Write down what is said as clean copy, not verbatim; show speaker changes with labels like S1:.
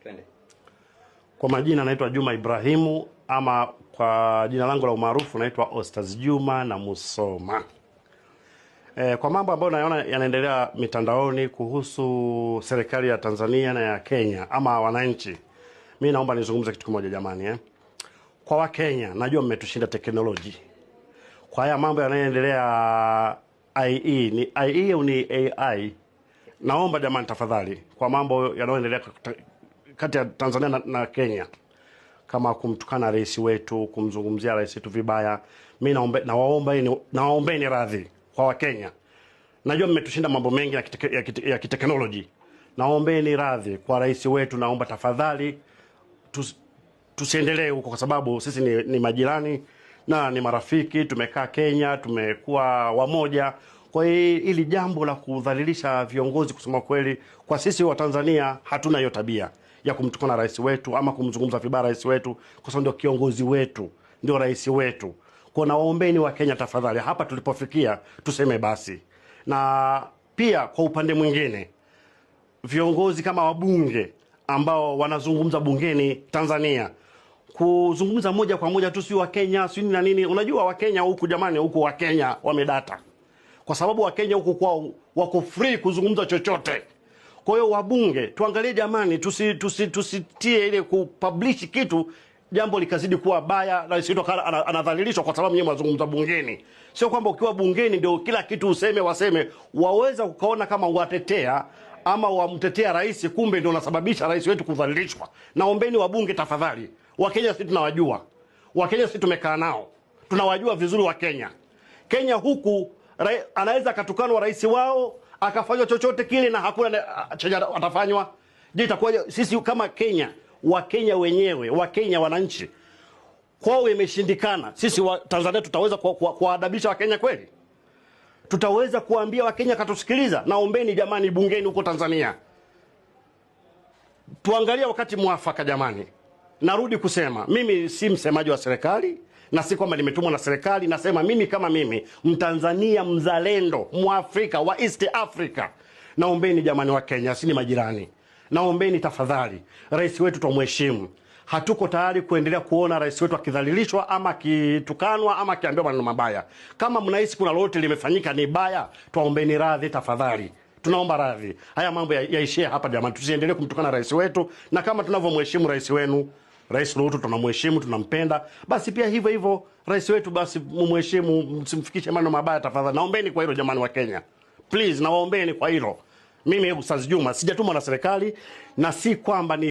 S1: Twende.
S2: Kwa majina naitwa Juma Ibrahimu ama kwa jina langu la umaarufu naitwa Ostaz Juma na Musoma. Kwa mambo ambayo naona yanaendelea mitandaoni kuhusu serikali ya Tanzania na ya Kenya ama wananchi, mi naomba nizungumze kitu kimoja jamani, eh. Kwa Wakenya najua mmetushinda teknoloji kwa haya mambo yanayoendelea IE ni IE au ni AI. Naomba jamani, tafadhali, kwa mambo yanayoendelea kati ya Tanzania na Kenya kama kumtukana rais wetu, kumzungumzia rais wetu vibaya, mi nawaombeni radhi kwa Wakenya. Najua mmetushinda mambo mengi ya kiteknoloji. Naombeni radhi kwa rais wetu, naomba tafadhali tusiendelee huko kwa sababu sisi ni majirani na ni marafiki. Tumekaa Kenya, tumekuwa wamoja. Kwa hiyo hili jambo la kudhalilisha viongozi, kusema kweli, kwa sisi wa Tanzania hatuna hiyo tabia ya kumtukana rais wetu ama kumzungumza vibaya rais wetu, kwa sababu ndio kiongozi wetu, ndio rais wetu. Kwa nawaombeni wa Kenya tafadhali, hapa tulipofikia tuseme basi. Na pia kwa upande mwingine viongozi kama wabunge ambao wanazungumza bungeni Tanzania kuzungumza moja kwa moja tu, si wa Kenya si na nini. Unajua Wakenya huku jamani, huku Wakenya wamedata, kwa sababu Wakenya huku kwao wako free kuzungumza chochote. Kwa hiyo wabunge tuangalie jamani, tusitie tusi, tusitie ile kupublish kitu jambo likazidi kuwa baya, rais wetu anadhalilishwa kwa sababu nyinyi mwazungumza bungeni. Sio kwamba ukiwa bungeni ndio kila kitu useme waseme, waweza ukaona kama watetea ama wamtetea rais, kumbe ndio unasababisha rais wetu kudhalilishwa. Naombeni wabunge tafadhali, Wakenya sisi tunawajua, Wakenya sisi tumekaa nao, tunawajua vizuri Wakenya. Kenya huku anaweza akatukanwa rais wao akafanywa chochote kile na hakuna chenye atafanywa. Je, itakuwaje sisi kama Kenya, Wakenya wenyewe, Wakenya wananchi kwao imeshindikana, sisi wa Tanzania tutaweza kuwaadabisha Wakenya kweli? Tutaweza kuambia Wakenya katusikiliza? Naombeni jamani, bungeni huko Tanzania tuangalie wakati mwafaka jamani. Narudi kusema mimi si msemaji wa serikali na si kwamba nimetumwa na serikali. Nasema mimi kama mimi Mtanzania mzalendo, Mwafrika wa East Africa, naombeni jamani wa Kenya, si ni majirani, naombeni tafadhali, rais wetu twamheshimu. Hatuko tayari kuendelea kuona rais wetu akidhalilishwa ama akitukanwa ama akiambiwa maneno mabaya. Kama mnahisi kuna lolote limefanyika ni baya, twaombeni radhi tafadhali. Tunaomba radhi. Haya mambo yaishie hapa jamani, tusiendelee kumtukana rais wetu, na kama tunavyomheshimu rais wenu, Rais Ruto tunamheshimu, tunampenda, basi pia hivyo hivyo rais wetu basi mumheshimu, msimfikishe maneno mabaya tafadhali. Naombeni kwa hilo jamani wa Kenya. Please, nawaombeni kwa hilo. Mimi Ustaz Juma sijatumwa na serikali na si kwamba ni